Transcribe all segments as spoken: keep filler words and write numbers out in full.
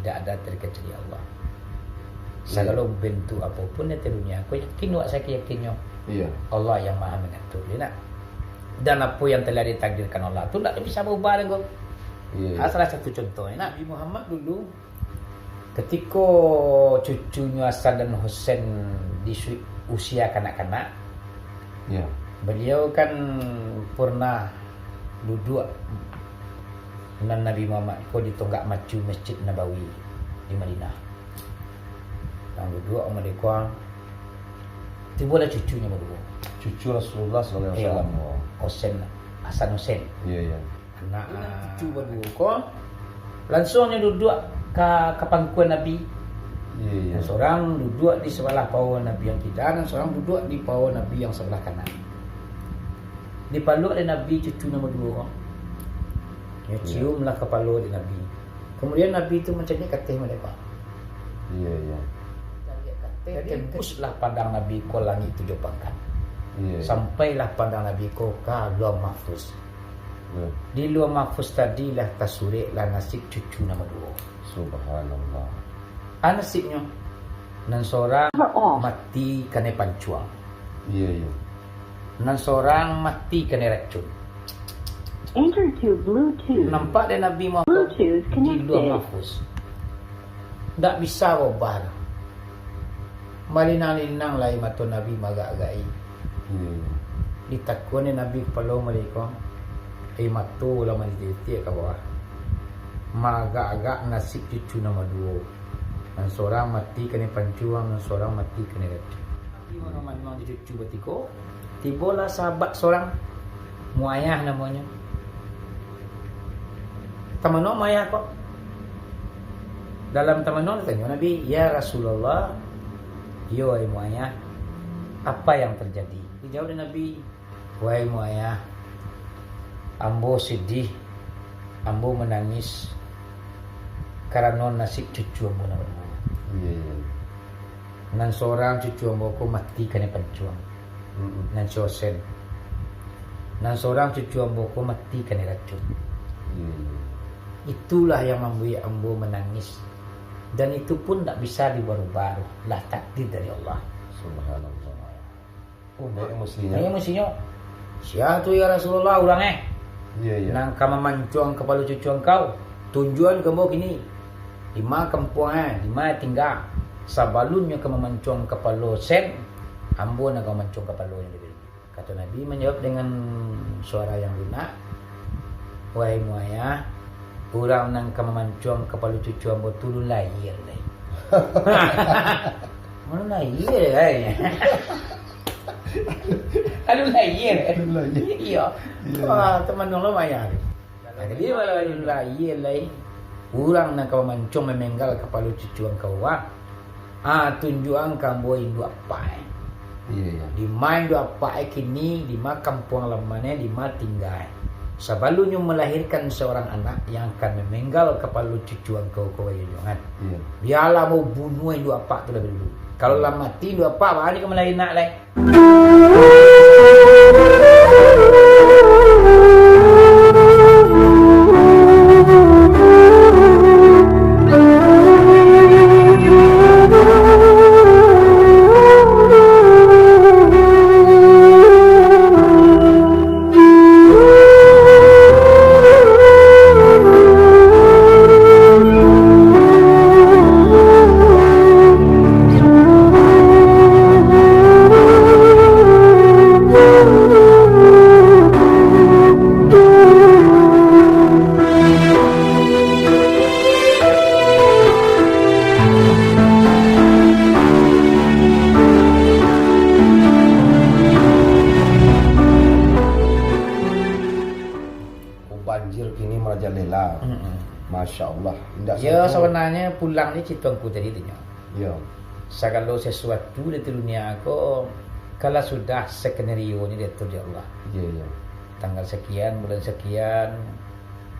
Tidak ada terkecuali Allah. Iya. Sagalo bentuk apo pun di dunia, kau yakin wak sayakin-yakinnyo. Iya. Allah yang Maha Mengatur, ya nak? Dan apo yang telah ditakdirkan Allah tu ndak bisa berubah doh, kau. Iya, iya. Ah, salah satu contoh, ya nak? Nabi Muhammad dulu, ketiko cucunyo Hasan dan Husain di su-, usia kanak-kanak, Ya. Baliau kan pernah duduak nan Nabi Muhammad ko di tonggak macu Masjid Nabawi di Madinah. Nan duduak merdeka, tibolah cucunyo baduo. Cucu Rasulullah sallallahu alaihi Iyo. wasallam. Husain, Hasan Husain. Iya, iya. Anak, ah, cucu baduo ko, lansuang nyo duduak ka, ka pangkuan Nabi. Iya, iya. Nan sorang duduak di sabalah paha Nabi yang kida, nan sorang duduak di paha Nabi yang sabalah kanan. Dipaluak dek Nabi cucu nan baduo ko. Nyo Iya. ciumlah kapalo dek Nabi. Kemudian Nabi tu mancaliak ka ateh merdeka. Iya, iya. Jadi, hembuslah pandang Nabi ko langik tujuah pangkat. Iya, iya. Sampailah pandang Nabi ko ka Lauh Mahfuz. Iya. Di Lauh Mahfuz tadi lah tasurek lah nasib cucu nan baduo. Subhanallah. Ah, nasibnyo, nan sorang mati kanai pancuang. Iya, iya. Nan sorang mati kanai racun. Enter to Bluetooth. Nampak dek Nabi Muhammad Bluetooth di Lauh connected. Mahfuz. Ndak bisa baubah. Malinang-linang lai mato Nabi maagak-agak. Hmm. Ditakuni Nabi kapalo merdeka. Eh, mato lah manitiak-tiak ka bawah. Maagak-agak nasib cucu nan baduo. Nan sorang mati kanai pancuang, nan sorang mati kanai racun. Nabi Muhammad mangecek cucu batiko, tibolah sahabat sorang, Muayyah namonyo. Tamano Muayyah ko? Dalam tamano ditanyo Nabi, "Ya Rasulullah, yo wahai Muayyah, apa yang terjadi?" Dijawab dek Nabi, "Wahai Muayyah, ambo sedih, ambo manangis karano nasib cucu ambo nan baduo. Iya, iya. Nan sorang cucu ambo ko mati kanai pancuang, Mm-mm. nan si Husain. Nan sorang cucu ambo ko mati kanai racun. Iya, iya. Itulah yang mambuek ambo manangis. Dan itu pun ndak bisa dirubah-rubah, lah takdir dari Allah." Subhanallah. Oh, banyak emosinyo. Banyak emosinyo. "Sia tu, ya Rasulullah, urang, eh, Iya, iya. nan ka mamancuang kapalo cucu angkau? Tunjuakan ka ambo kini. Di ma kampuang, eh, di ma tingga? Sabalunnyo ka mamancuang kapalo sen, ambo nan ka mamancuang kapalonyo." Kato Nabi manjawab dengan suara yang lunak, "Wahai Muayyah, urang nan ka mamancuang kapalo cucu ambo tu alun lahia lai." Alun lahia lai. Alun lahia. Alun lahia. Iya. Iya. Wah, teman dong lah Muayyah. Nah, jadi, walau alun lahia lai, urang nan ka mamancuang mamenggal kapalo cucu angkau, ah, tunjuakan ka ambo induak apak, eh. Iya, iya. Di ma induak apak, eh, kini, di ma kampuang alamanyo, di ma tingga, eh. Sabalunnyo malahirkan saurang anak yang akan mamenggal kapalo cucu angkau ko, wahai junjungan. Iya. Bialah ambo bunuah induak apak tu labiah dulu. Kalau lah mati induak apak, baa nyo ka malahia anak lai? Oh, banjir kini merajalela. Mm-mm. Masya Allah. Indak Yo, sajo. Sabananyo pulang ni cito angku tadi tu nyo. Yo. Sagalo sesuatu di dunia ko, kalau sudah skenario ni diatur di Allah. Iya, iya. Tanggal sekian, bulan sekian,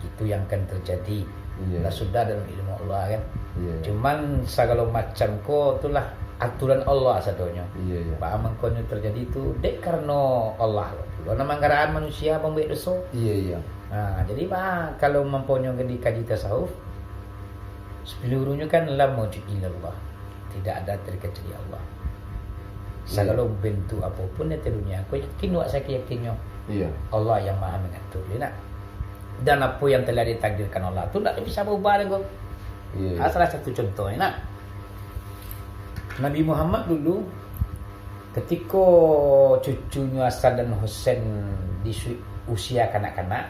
itu yang akan terjadi. Iya. Lah sudah dalam ilmu Allah kan. Iya, iya. Cuman sagalo macam ko itulah aturan Allah sadonyo. Iya, iya. Baa mangkonyo terjadi tu, dek karano Allah. Lo nan manggaraan manusia pambuek doso. Iya, iya. Nah, jadi, bah, kalau mampunyoi dikaji tasawuf, Seluruhnyo kan la maujud illallah. Tidak ada terkecuali Allah. Iya. Sagalo bentuk apapun di dunia, aku yakin wak sayakin-yakinnyo. Iya. Allah yang maha mengatur, ya nak? Dan apa yang telah ditakdirkan Allah tu ndak bisa berubah lagi. Iya. Ah, salah satu contoh, ya nak? Nabi Muhammad dulu, ketiko cucunyo Hasan dan Husain di su-, usia kanak-kanak,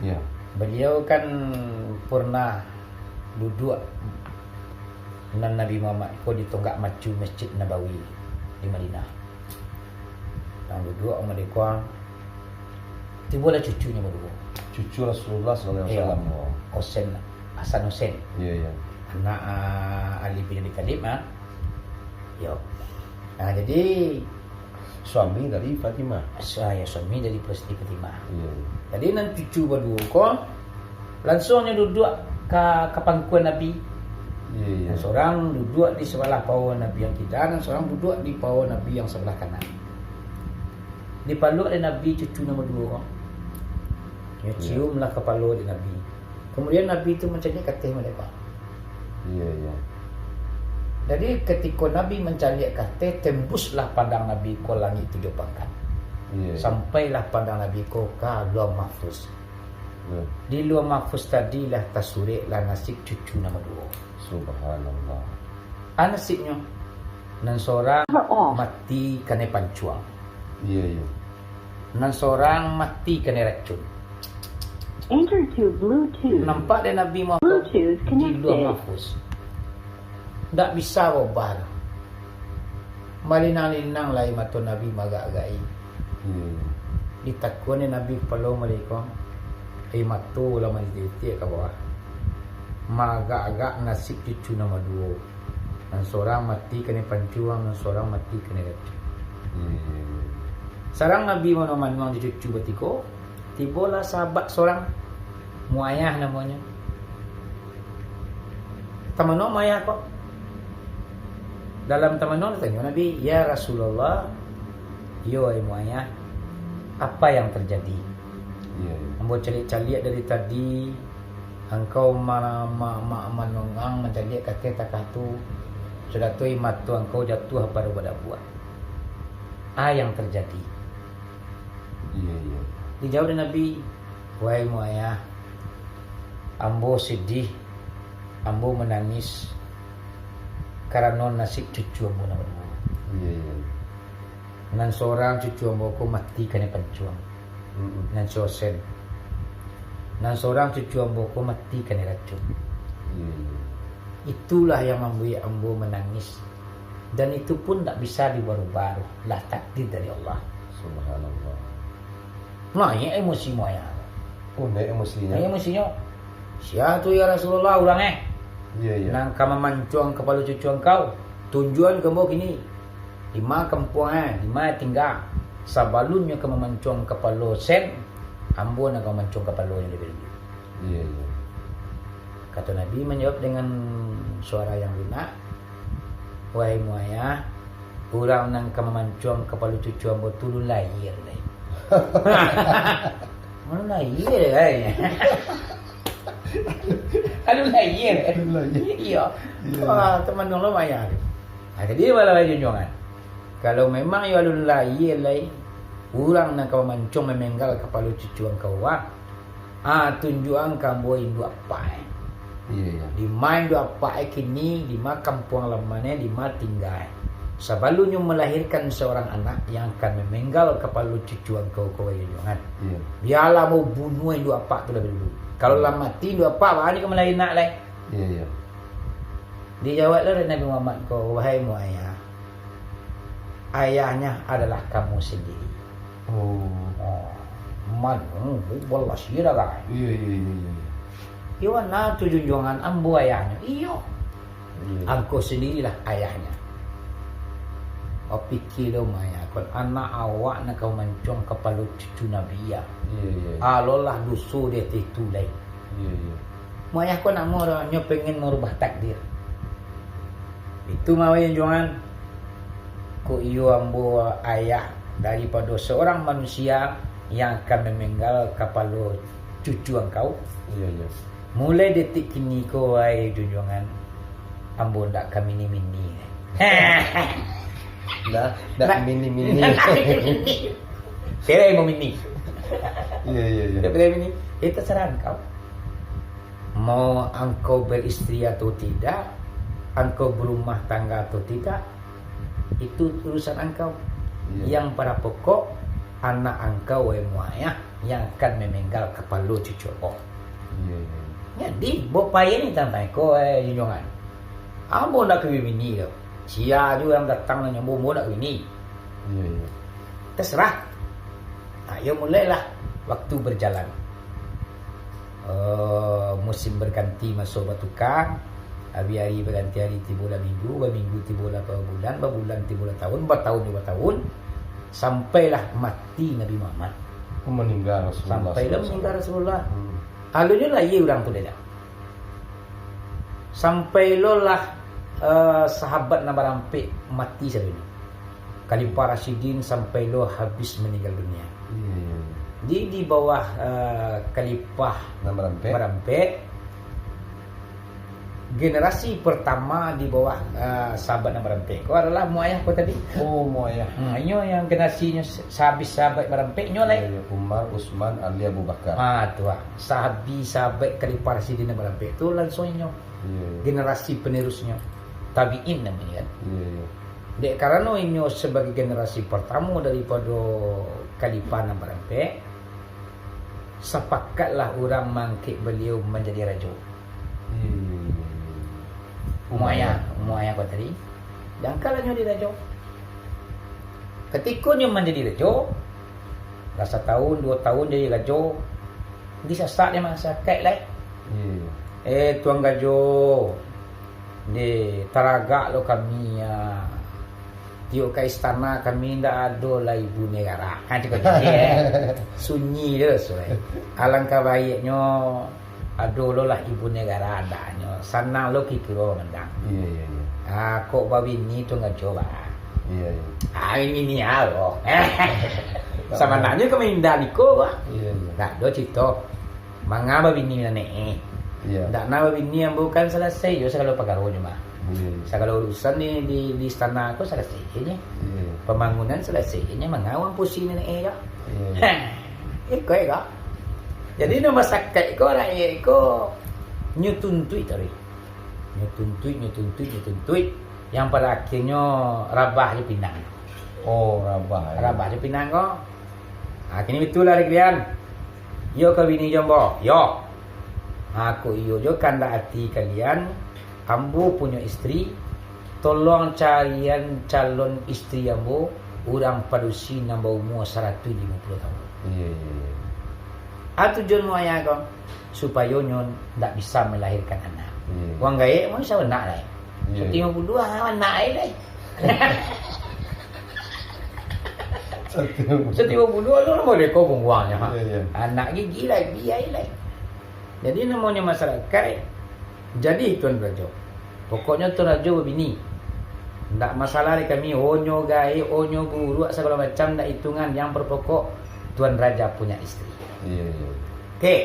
Iya. Baliau kan pernah duduak nan Nabi Muhammad ko di tonggak macu Masjid Nabawi di Madinah. Nan duduak Umar dikuang, tibolah cucunyo baduo. Cucu Rasulullah sallallahu alaihi Iya. wasallam. Husain, Hasan Husain. Iya, iya. Anak, ah, Ali bin Abi Thalib, ah. Yo. Nah, jadi Suami dari Fatimah. Sa-, ya, suami dari Siti Fatimah. Iya, iya. Jadi, nan cucu baduo ko, langsuang nyo duduak ka, ka pangkuan Nabi. Iya, iya. Nan surang duduak di sabalah paha Nabi yang kida, nan surang duduak di paha Nabi yang sabalah kanan. Dipaluak dek Nabi cucu nan baduo ko. Nyo Iya. ciumlah kapalo dek Nabi. Kemudian Nabi tu mancaliak ka ateh malaikat. Iya, iya. Jadi, ketiko Nabi mancaliak ka ateh, tembuslah pandang Nabi ko langik tujuah pangkat. Iya, iya. Sampailah pandang Nabi ko ka Lauh Mahfuz. Iya. Di Lauh Mahfuz tadi lah tasurek lah nasib cucu nan baduo. Subhanallah. A nasibnyo, nan surang Power off. mati kanai pancuang. Iya, iya. Nan surang mati kanai racun. Enter to Bluetooth. Nampak dek Nabi Muhammad Bluetooth di Lauh connected. Mahfuz. Ndak bisa baubah. Malinang-linang lai mato Nabi maagak-agak-i. Hmm. Ditakuan dek Nabi kapalo malaikat. Eh, mato lah manitiak-nitiak ka bawah. Maagak-agak nasib cucu nan baduo. Nan surang mati kanai pancuang, nan surang mati kanai racun. Hmm. Surang Nabi manuang-manuang jo cucu batiko, tibolah sahabat surang, Muawiah namonyo. Tamanuang Muawiah ko. Dalam tamanuang ditanyo Nabi, "Ya Rasulullah, yo, wahai Muawiah, apa yang terjadi? Iya, iya. Ambo caliak-caliak dari tadi, angkau ma-, ma-, ma-, manongang mancaliak ka ateh takah tu, sudah tu mato angkau jatuah baru badabuak. A yang terjadi?" Iya, iya. Dijawab dek Nabi, "Wahai Muawiah, ambo sedih, ambo manangis karano nasib cucu ambo nan baduo. Iya, iya. Nan surang cucu ambo ko mati kanai pancuang. Mm-mm. Nan si Husain. Nan surang cucu ambo ko mati kanai racun. Iya, iya. Itulah yang mambuek ambo manangis. Dan itu pun ndak bisa diubah-ubah, lah takdir dari Allah." Subhanallah. Naiak emosi Muawiah. Oh, naiak emosinyo. Naiak emosinyo. "Sia tu, ya Rasulullah, urang, eh? Iya, iya. Nan ka mamancuang kapalo cucu angkau. Tunjuakan ka ambo kini. Dima kampuang, eh? Dima tingga? Sabalunnyo ka mamancuang kapalo Husain, ambo nan ka mamancuang kapalonyo labiah dulu." Iya, iya. Kato Nabi manjawab dengan suara yang lunak, "Wahai Muawiah, urang nan ka mamancuang kapalo cucu ambo tu alun lahia lai." "Alun lahia lai." "Alun lahia lai." "Alun lahia." Iya. Iya. Wah, tamanuang lo Muawiah tu. Nah, jadi, bala junjuangan, kalau memang iyo alun lahia lai, urang nan ka mamancuang mamenggal kapalo cucu angkau, ah, Ah, tunjuakan ka ambo induak apak, eh. Iya, iya. Dima induak apak, eh, kini, dima kampuang lamanyo, dima tingga, eh. Sabalunnyo malahirkan saurang anak yang akan mamenggal kapalo cucu angkau ko, wahai junjuangan. Iya. Bialah ambo bunuah induak apak tu labiah dulu. Kalau lah mati induak apak, baa nyo ka malahia anak lai? Iya, iya. Dijawab lo dek Nabi Muhammad ko, "Wahai Muawiah, ayahnyo adalah kamu sendiri." Oh. Oh. Man, hmm, balas iya dah, kan? Iya, iya, iya, iya, iya. Iyo, nah tu junjuangan ambo ayahnyo. Iyo. Iya. Angkau sendirilah ayahnyo. Bapikir lo, Muawiah, kan anak awak nan ka mamancuang kapalo cucu Nabi, ya. Iya, iya. Alolah doso di ateh tu lai. Iya, iya. Muawiah ko nak mau nyo pengen marubah takdir. Itu mah, wahai junjuangan. Kok iyo ambo ayah daripado saurang manusia yang akan mamenggal kapalo cucu angkau? Iya, iya. Mulai detik kini ko, wahai junjuangan, ambo ndak ka mini-mini. Ndak, ndak mini-mini. Kira mau mini. Iya, iya, iya. Ndak boleh mini. Itu terserah engkau. Mau engkau beristri atau tidak, engkau berumah tangga atau tidak, itu urusan engkau. Iya. Yang pada pokok, anak engkau, wahai muayah, yang akan memenggal kapalo cucu ko. Iya, iya. Jadi, bo payah ni tantang ko, eh, junjuangan. Ambo ndak ka bini tu. Sia juo yang datang nan nyambo, ambo ndak ka bini. Iya, iya. Terserah. Nah, yo mulailah waktu berjalan. Eh, musim berganti, maso bertukar. Habis hari berganti hari, tibolah minggu, baminggu tibolah babulan, babulan tibolah tahun, batahun jo batahun, sampailah mati Nabi Muhammad. Meninggal Rasulullah. Sampailah meninggal Rasulullah. Hmm. Alunyo lahia urang tu dah. Sampai lo lah, eh, sahabat nan barampek mati sadonyo. Khalifah Rasyidin sampai lo habis meninggal dunia. Iya, iya, iya. Jadi di bawah, eh, Khalifah Nan barampek. barampek, generasi pertama di bawah, eh, sahabat nan barampek ko adalah muayah ko tadi. Oh, muayah. Hmm, inyo yang generasinyo se-, sehabis sahabat barampek, inyo lai. Iya, iya. Umar, Utsman, Ali, Abu Bakar. Ah, tu ah. Sahabi sahabat Khalifah Rasyidin nan barampek tu langsung inyo. Iya, iya. Generasi penerusnyo. Tabi'in namanya kan. Iya, iya. Dek karano inyo sebagai generasi pertama daripada Khalifah nan barampek, sapakatlah urang mangkek beliau manjadi rajo. Iya, iya, iya, iya. Muayah, muayah ko tadi. Diangkatlah nyo jadi rajo. Katiko nyo manjadi rajo, lah satahun, duo tahun jadi rajo, disasak dek masyarakat lai. Iya, iya. Eh, Tuan Rajo, deh, taragak lo kami, ah. Tiok ka istana kami ndak ado lai ibu negara. Ha, cakap gitu, eh. Sunyi terus, weh. Alangkah baiknyo ado lo lah ibu negara andaknyo. Sanang lo kikiro mandang. Iya, iya, iya. Ah, kok babini tu ngajo, bah. Iya, iya. Ah, ini ni alo. Sabananyo kami indak niko, bah. Iya, iya. Ndak ado cito. Manga babini nan eh. Iya. Ndak na babini ambo kan salasai jo sagalo pakaronyo mah. Iya, iya. Sagalo urusan di, di, di istana ko salasai je. Iya, iya. Pambangunan salasai je, manga urang pusing nan eh jo. Iya, iya. Heh, iko, iko. Jadi, nan masyarakat ko, rakyat ko, nyo tuntuik tadi. Nyo tuntuik, nyo tuntuik, nyo tuntuik. Yang pada akhirnyo rabah jo pinang. Oh, rabah, ya. Rabah jo pinang ko. Ha, kini batua lah dek kalian. Iyo ka bini jo ambo? Iyo. Ha, kok iyo jo kandak ati kalian, ambo punyo istri, tolong carian calon istri ambo, urang padusi nan baumua saratuih limo puluah tahun. Iya, iya, iya. A tujuan muayah ko, supayo nyo ndak bisa malahirkan anak. Iya. Wang gaek mau bisa anak lai. Iya. Satimo puluah anak ai lai. Satimo puluah. Satimo puluah tu lah boleh kau buang-buangnyo, ha. Iya, iya. Anak gigi lai, biai lai. Jadi namonyo masyarakat, jadi Tuan Rajo. Pokoknyo Tuan Rajo babini. Ndak masalah dek kami, onyo gaek, onyo buruak, sagalo macam ndak itungan. Yang berpokok, Tuan Raja punya istri. Iya, iya. Oke.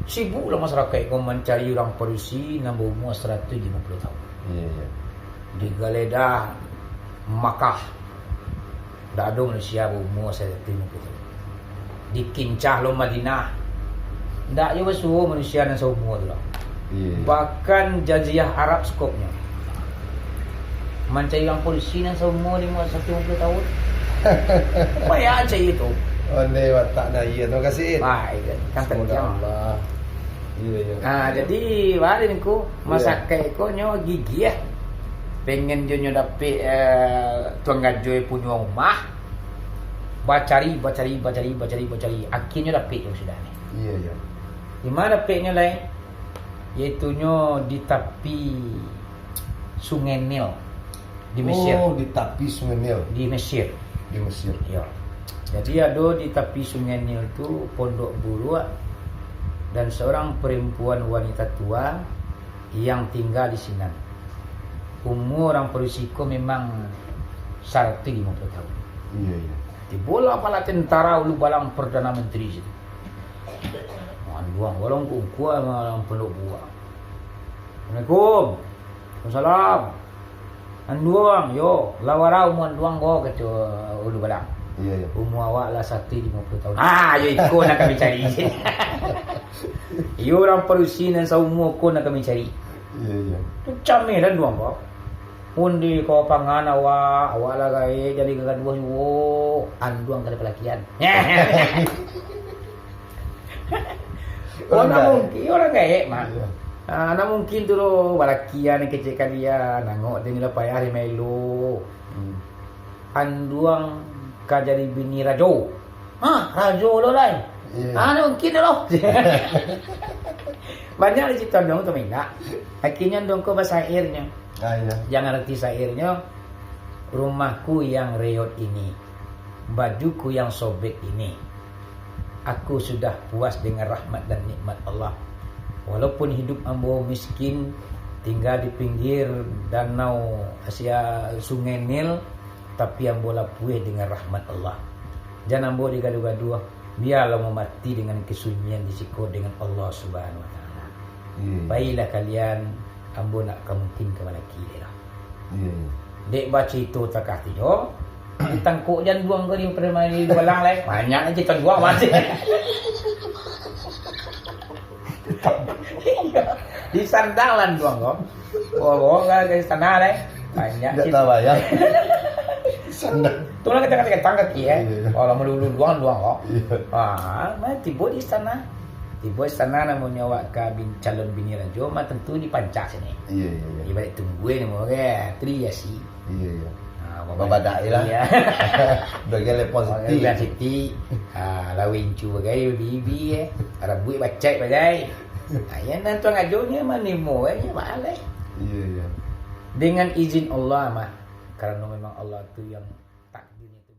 Sibuklah masyarakat ko mancari urang padusi nan baumua saratuih limo puluah tahun. Iya, iya. Digeledah Makkah, ndak ado manusia baumua saratuih limo puluah tahun. Dikincah lo Madinah, ndak juo basuo manusia nan saumua tu lah. Iya, iya. Bahkan Jazirah Arab sakoknyo mancari urang padusi nan saumua limo, saratuih limo puluah tahun. Banyak cari tu. Ondeh watak nah, iya, terima kasih. Wah, itu kan Semoga terjang. Allah. Iya, iya. Nah, jadi, bari ko, Iya. masyarakat ko nyo gigih. Pengen jo nyo dapek, eh, Tuan Rajo punyo rumah. Bacari, bacari, bacari, bacari, bacari. Akhirnyo dapek jo sudah ni. Iya, iya. Di ma dapeknyo lai? Yaitunyo di tapi Sungai Nil di Mesir. Oh, di tapi Sungai Nil. Di Mesir. Di Mesir. Ya. Jadi ado di tapi Sungai Nil tu pondok buruak dan seorang perempuan wanita tua yang tinggal di sinan. Umur urang padusi ko memang saratuih limo puluah tahun. Iya, iya. Tibolah pala tentara ulu balang Perdana Menteri situ. Wah, Anduang, golong kungkua malam pondok buah. "Assalamualaikum." "Waalaikumsalam." "Anduang, yo, lah bara umua anduang ko?" kato Ulu Balang. Iya, iya. "Umua awak lah sati limo puluah tahun." "Ah, yo iko nan kami cari." "Iyo urang padusi nan saumua ko nan kami cari." Iya, iya. Tu cameh lah anduang ko. "Undi ko pangan awak, awak lah gaek jadi gagaduah juo, anduang kada palakian." Oh, nak mungkin urang gaek mah. Iya. Ah, nak mungkin tu lo balakian kecek kalian, nangok tadi lah payah di Milo. Hmm. Anduang ka jadi bini rajo. Ha, rajo lo lai. Iya. Ah, nak mungkin tu lo. Banyak lah cerita anduang tu minta. Akhirnya anduang ko basairnya. Ah, iya. Jangan arti sairnya, "Rumahku yang reot ini, bajuku yang sobek ini, aku sudah puas dengan rahmat dan nikmat Allah. Walaupun hidup ambo miskin, tinggal di pinggir danau Asia, Sungai Nil, tapi ambo lah puas dengan rahmat Allah. Jan ambo digaduah-gaduah, biarlah ambo mati dengan kesunyian di siko dengan Allah Subhanahu Wa Taala. Iya. Pailah kalian, ambo nak ka mungkin ka balaki lai lah." Iya, iya. Dek bacarito takah tu jo, ditangkok jan anduang ko di Balang lai. Banyak nan cerita anduang mah. Disandang lah anduang ko. Oh, oh, ka, ka istana lai. Banyak. Tidak tabayang. Sandang. Tu lah kata-kata tangkak kaki, eh. Iya, iya. Oh, lah malulu anduang, anduang ko. Iya. Ah, mah tibo di istana. Tibo istana namonyo awak ka bin-, calon bini rajo, mah tentu dipancah sini. Iya, iya, iya. Ibarat tunggua namo kan, tu dihiasi. Iya, iya. Ah, babadak je lah. Iya. Bagai lepon siti. Bagai siti. Ah, lawin cu bagai bibi, eh. Rabuik bacak bagai. Ah, yang nan tuan ajonyo manimo, eh, nyo mahal, eh. Iya, iya. Dengan izin Allah, mah. Karena memang Allah tu yang takdirnya.